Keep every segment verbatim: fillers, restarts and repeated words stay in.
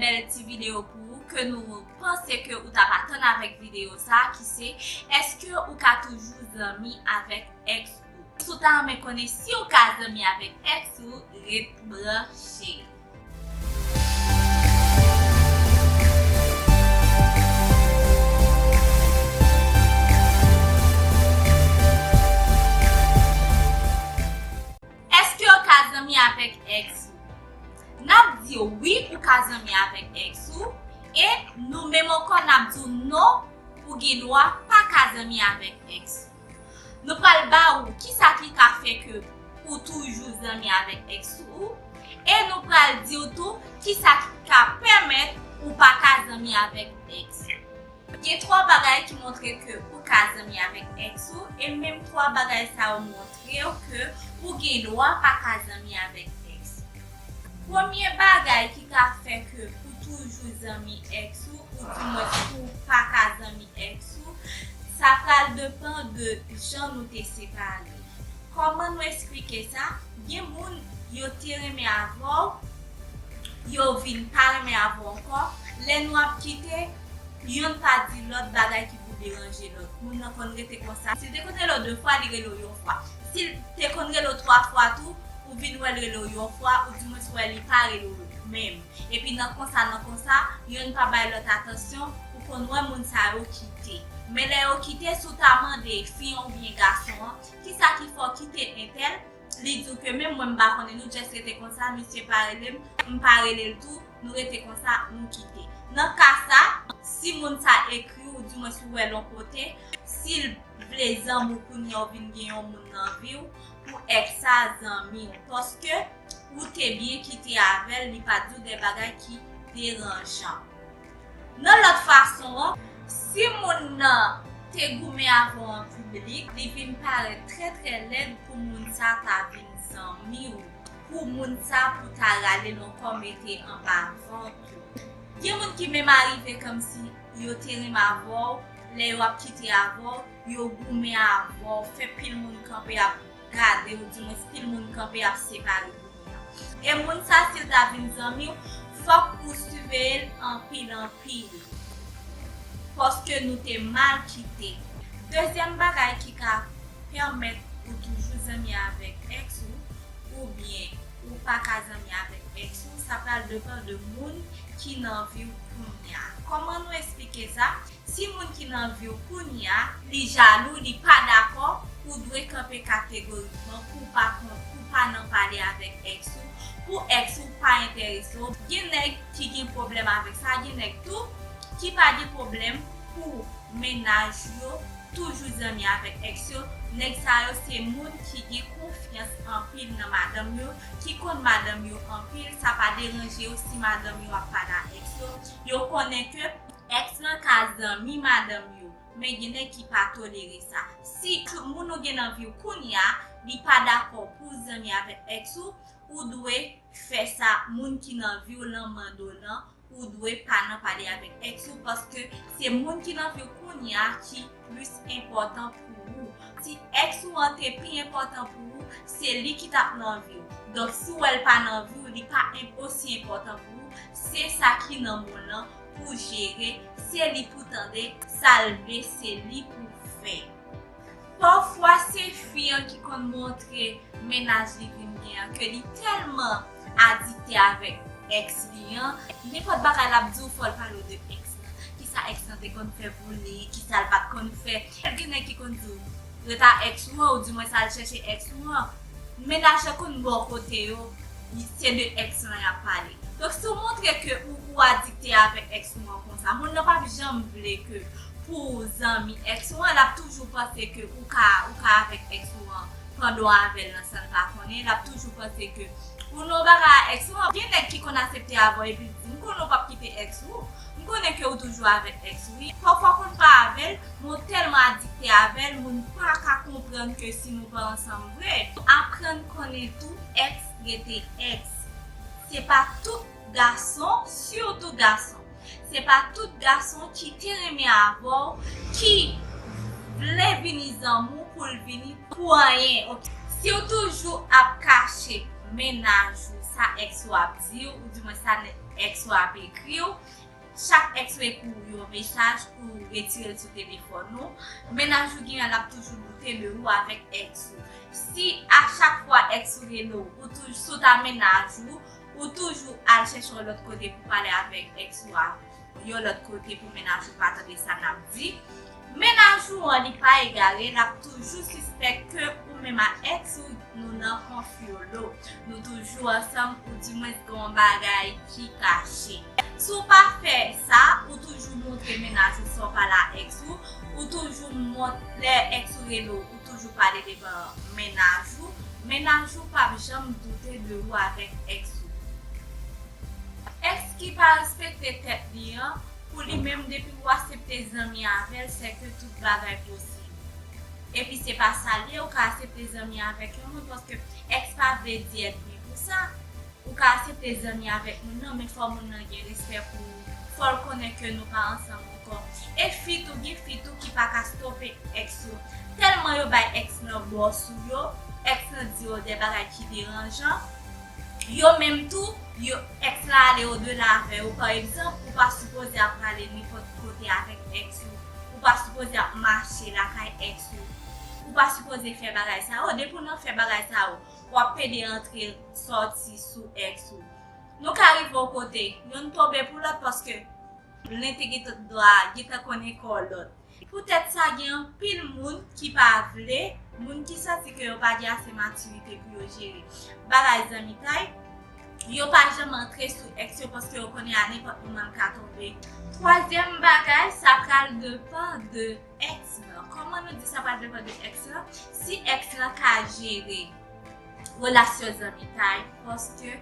bèl ti videyo pou ou ke nou panse ke ou t ap atann avèk videyo sa a, ki se, èske ou ka toujou zanmi avèk èks ou? Si w ta renmen konnen si w ka zanmi avèk èks ou, ret branche. Èske w ka zanmi avèk èks ou? N ap di w wi, ou ka zanmi avèk èks ou, e nou menm ankò n ap di w non, ou gen dwa pa ka zanmi avèk èks ou. Nou pral ba ou kisa ki ka fè ke ou toujou zanmi avèk èks ou, e nou pral di w tou kisa ki ka pèmèt ou pa ka zanmi avèk èks ou. Gen twa bagay ki montre ke ou ka zanmi avèk èks ou, e menm twa bagay sa yo montre w ke ou gen dwa pa ka zanmi avèk èks ou. Premye bagay ki ka fè ke ou toujou zanmi èks ou, oudimwens ou pa ka zanmi èks ou, sa pral depann de jan nou te separe. Kòman nou esplike sa? Gen moun, yo te renmen avè w, yo vin pa renmen avè w ankò. Lè nou ap kite, yonn pa di lòt bagay ki pou deranje lòt. Moun nan konn rete konsa. Si l te konn rele w de fwa, li rele w yon fwa. Si l te konn rele w twa fwa tou, ou vin wè l rele w yon fwa, oudimwens ou wè li pa rele w menm. Epi nan konsa, nan konsa, yonn pa bay lòt atansyon, ou konn wè moun sa yo kite. Men lè yo kite, si w ta mande fi an oubyen gason an, kisa ki fè w kite entèl, li di w ke menm mwen m pa konnen, nou just rete konsa, misye pa rele m, m pa rele l tou, nou rete konsa, nou kite. Nan ka sa, si moun sa ekri w, oudimwens ou wè l yon kote, si l vle zanmi w kounye a ou vin gen yon moun nan vi w, pou èks sa zanmi w, paske ou te byen kite avè l, li pa di w de bagay ki deranjan. Nan lòt fason an, si moun nan te goumen avè w an piblik, li vin parèt trè, trè lèd pou moun sa ta vin zanmi w, pou moun sa pou ta rale l ankò mete anba vant ou. Gen moun ki menm arive kòmsi yo te renmen avè w, lè yo ap kite avè w, yo goumen avè w, fè pil moun kanpe ap gade w, oudimwens pil moun kanpe ap separe goumen an. E moun sa, si l ta vin zanmi w, fòk ou siveye l anpil, anpil. Paske nou te mal kite. Dezyèm bagay ki ka pèmèt ou toujou zanmi avèk èks ou, oubyen ou pa ka zanmi avèk èks ou, sa pral depann de moun ki nan vi w kounye a. Kòman nou esplike sa? Si moun ki nan vi w kounye a, li jalou, li pa dakò, ou dwe kanpe kategorikman pou w pa kon-, pou w pa nan pale avèk èks ou, pou èks ou pa enterese w. Gen nèg ki gen pwoblèm avèk sa, gen nèg tou ki pa gen pwoblèm pou mennaj yo toujou zanmi avèk èks yo. Nèg sa yo se moun ki gen konfyans anpil nan madanm yo, ki konn madanm yo anpil, sa pa deranje yo si madanm yo ap pale a èks yo. Yo konnen ke èks lan ka zanmi madanm yo, men gen nèg ki pa tolere sa. Si moun ou gen nan vi w kounye a, li pa dakò pou w zanmi avèk èks ou, ou dwe fè sa moun ki nan vi w lan mande w lan, ou dwe pa nan pale avèk èks ou, paske se moun ki nan vi w kounye a ki plis enpòtan pou ou. Si èks ou an te pi enpòtan pou ou, se li ki t ap nan vi w. Donk, si w wè l pa nan vi w, li pa en-, osi enpòtan pou ou, se sa ki nan men w lan pou jere, se li pou tande, sa l vle, se li pou fè. Pafwa, se fi an ki konn montre mennaj li vin gen an, ke li tèlman adikte avèk èks li an, nenpòt bagay l ap di w, fò l pale w de èks lan. Kisa èks lan te konn fè pou li, kisa l pa t konn fè. Gen nèg ki konn di w, ret a èks ou an, oudimwens al chèche èks ou an. Mennaj la konn bò kote yo, se de èks lan y ap pale. Donk, si w montre ke ou, ou adikte avèk èks ou an konsa, moun nan p ap janm vle ke pou w zanmi èks ou an, l ap toujou panse ke ou ka, ou ka avèk èks ou an pandan w avè l nan sa l pa konnen, l ap toujou panse ke ou nan yon bagay a èks ou an. Gen nèg ki konn aksepte avè w epi l di, "M konnen w p ap kite èks ou, m konnen ke ou toujou avèk èks ou wi." Pafwa konn pa avè l, men w tèlman adikte avè l, moun pa ka konprann ke si nou pa ansanm vre. Aprann konnen tou, èks rete èks. Se pa tout gason, sitou gason, se pa tout gason ki te renmen avè w, ki vle vini zanmi w pou l vini pou anyen, oke? Si w toujou ap kache mennaj ou, sa èks ou ap di w, oudimwens sa nèg, ex ou ap ekri w. Chak ex ou ekri w yon mesaj, ou retire l sou telefòn ou. Mennaj ou genyen l ap toujou doute de ou avèk ex ou. Si a chak fwa ex ou rele w, ou toujou, si w ta mennaj ou, ou toujou al chèche yon lòt kote pou pale avèk ex ou a, yon lòt kote pou mennaj ou pa tande sa n ap di. Mennaj ou an, li pa egare, l ap toujou sispèk ke ou menm ak ex ou, nou nan konfyolo. Nou toujou ansanm, oudimwens gen yon bagay ki kache. Si w pa fè sa, ou toujou montre mennaj ou sa w pale a ex ou, ou toujou mont-, lè ex ou rele w, ou toujou pale devan mennaj ou, mennaj ou p ap janm doute de ou avèk ex ou. Ex ki pa respekte tèt li an, pou li menm, depi w aksepte zanmi avè l, sèke tout bagay posib. Epi se pa sa l ye, ou ka aksepte zanmi avèk yon moun, paske ex pa vle di ènmi pou sa. Ou ka aksepte zanmi avèk moun nan, men fò moun nan gen respè pou ou. Fò l konnen ke nou pa ansanm ankò. E fi tou, gen fi tou ki pa ka stope ex yo. Tèlman yo bay ex lan bò sou yo, ex lan di yo de bagay ki deranjan, yo menm tou, yo, ex la ale odela avè yo. Pa egzanp, ou pa sipoze ap prale nenpòt kote avèk ex ou. Ou pa sipoze ap mache lakay ex ou. Ou pa sipoze fè bagay sa yo. Depi w nan fè bagay sa yo, w ap pede antre sòti sou ex ou. Nou ka rive yon kote, youn tonbe pou lòt paske len te gentan dwa gentan konnen kò lòt. Poutèt sa, gen anpil moun ki pa vle, moun ki santi ke yo pa gen ase matirite pou yo jere bagay zanmitay, yo pa janm antre sou ex yo paske yo konnen a nenpòt moman l ka tonbe. Twazyèm bagay, sa pral depann de ex lan. Kòman nou di sa pral depann de ex lan? Si ex lan ka jere relasyon zanmitay, paske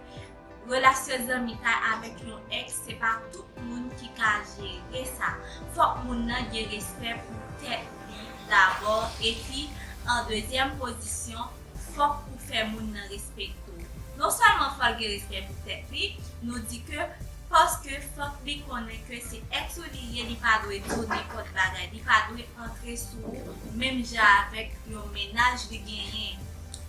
relasyon zanmitay avèk yon ex, se pa tout moun ki ka jere sa. Fòk moun nan gen respè pou tèt li dabò, epi an dezyèm pozisyon, fòk ou fè moun nan respekte w. Non sèlman fò l gen respè pou tèt li, nou di ke paske fòk li konnen ke se ex ou li ye, li pa dwe di w nenpòt bagay, li pa dwe antre sou ou menm jan avèk yon mennaj li genyen.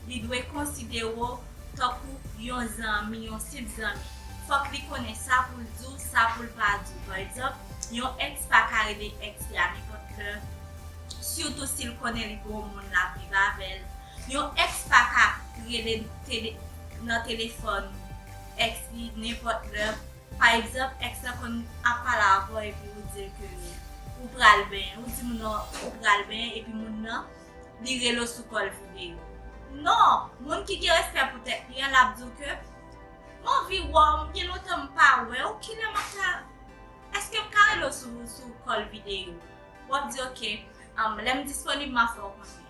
Li dwe konsidere w tankou yon zanmi, yon senp zanmi. Fòk li konnen sa pou l di w, sa pou l pa di w. Pa egzanp, yon ex pa ka rele ex li a nenpòt lè, sitou si l konnen li gen yon moun l ap viv avè l. Yon ex pa ka rele tele-, nan telefòn ex li nenpòt lè. Pa egzanp, ex la konn ap pale avè w epi ou di l ke ou pral benyen, ou di moun nan ou pral benyen, epi moun nan, li rele w sou kòl videyo. Non, moun ki gen respè pou tèt li an, l ap di w ke m anvi wè w, m gen lontan m pa wè w, kilè m ap ka, èske m ka rele w sou, sou kòl videyo? W ap di, oke, um, lè m disponib, m a fè w konnen.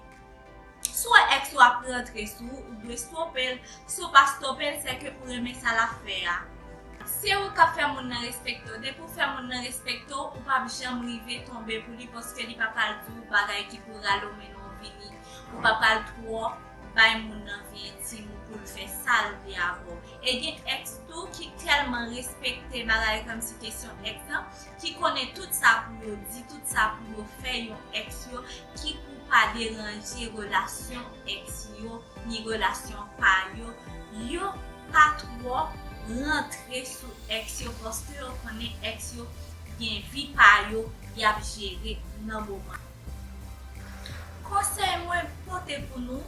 Si w wè ex ou ap rantre sou ou, ou dwe stope l. Si w pa stope l, se ke ou renmen sa l ap fè a. Se ou k ap fè moun nan respekte w. Depi w fè moun nan respekte w, ou p ap janm rive tonbe pou li paske li pa pral di w bagay ki pou rale w mennen w vini. Ou pa pral twò bay moun nan vi entim ou pou l fè sa l vle avè w. E gen ex tou ki tèlman respekte bagay kòmsi kesyon ex lan, ki konnen tout sa pou yo di, tout sa pou yo fè yon ex yo, ki pou pa deranje relasyon ex yo, ni relasyon pa yo. Yo pa twò rantre sou ex yo paske yo konnen ex yo gen vi pa yo y ap jere nan moman. Konsèy mwen pote pou nou,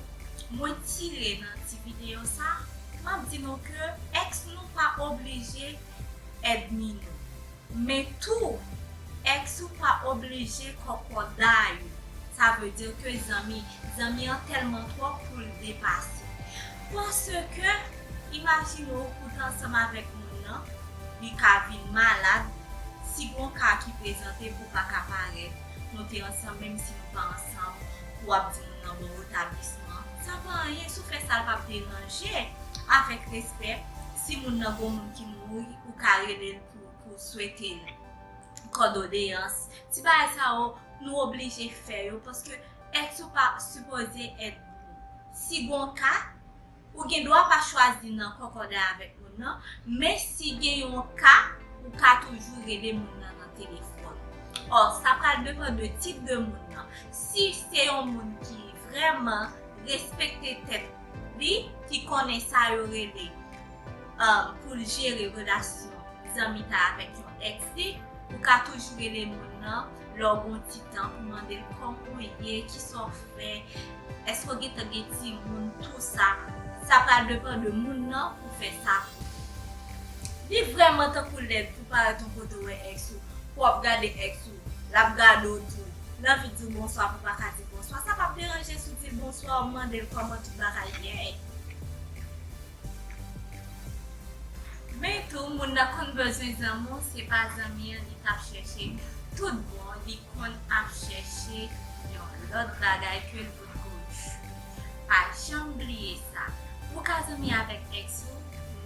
mwen tire nan ti videyo sa, m ap di nou ke ex nou pa oblije ènmi nou. Men tou, ex ou pa oblije kòkòday ou. Sa vle di ke zanmi, zanmi an tèlman twòp pou l depase. Paske, imajine w ou te ansanm avèk moun nan, li ka vin malad, si gon ka ki prezante pou pa ka parèt, nou te ansanm, menm si nou pa ansanm, w ap di moun nan bon retablisman. Sa pa anyen, si w fè sa, l p ap deranje. Avèk respè, si moun nan gon moun ki mouri, ou ka rele l pou, pou swete l kondoleyans. Ti bagay sa yo, nou oblije fè yo, paske ex ou pa sipoze ènmi nou. Si gon ka, ou gen dwa pa chwazi nan kòkòday avèk moun nan, men si gen yon ka, ou ka toujou rele moun nan nan telefòn. Ò, sa pral depann de tip de moun nan. Si se yon moun ki vrèman respekte tèt li, ki konnen sa yo rele, um, pou l jere relasyon zanmi ta avèk yon ex li, ou ka toujou rele moun nan lè w gon ti tan pou mande l kòman w ye, kisa w fè, èske w gentan gen timoun, tou sa. Sa pral depann de moun nan pou fè sa pou ou. Li vrèman tankou lèd pou parèt yon kote w wè ex ou, pou w ap gade ex ou, l ap gade w tou, l anvi di w bonswa pou w pa ka di bonswa. Sa p ap deranje si w di l bonswa, w mande l kòman tout bagay ye. Men tou, moun nan konn bezwen zanmi w, se pa zanmi an li t ap chèche tout bon, li konn ap chèche yon lòt bagay ke l pot kouri. Pa janm bliye sa. Ou ka zanmi avèk ex ou,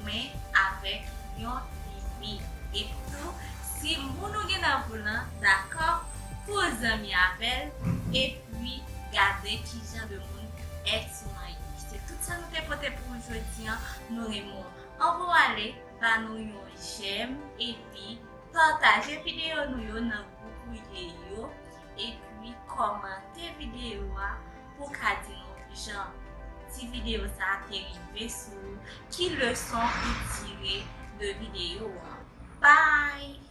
men avèk yon limit. Epi tou, si moun ou gen nan vi w lan dakò pou w zanmi avè l, epi gade kijan de moun ex ou lan ye. Se tout sa nou te pote pou ou jodi an. Nou renmen w. Anvan w ale, ba nou yon jèm epi pataje videyo nou yo nan gwoup ou ye yo, epi kòmante videyo a pou w ka di nou jan ti videyo sa a te rive sou ou, ki leson ou tire de videyo a. Bye!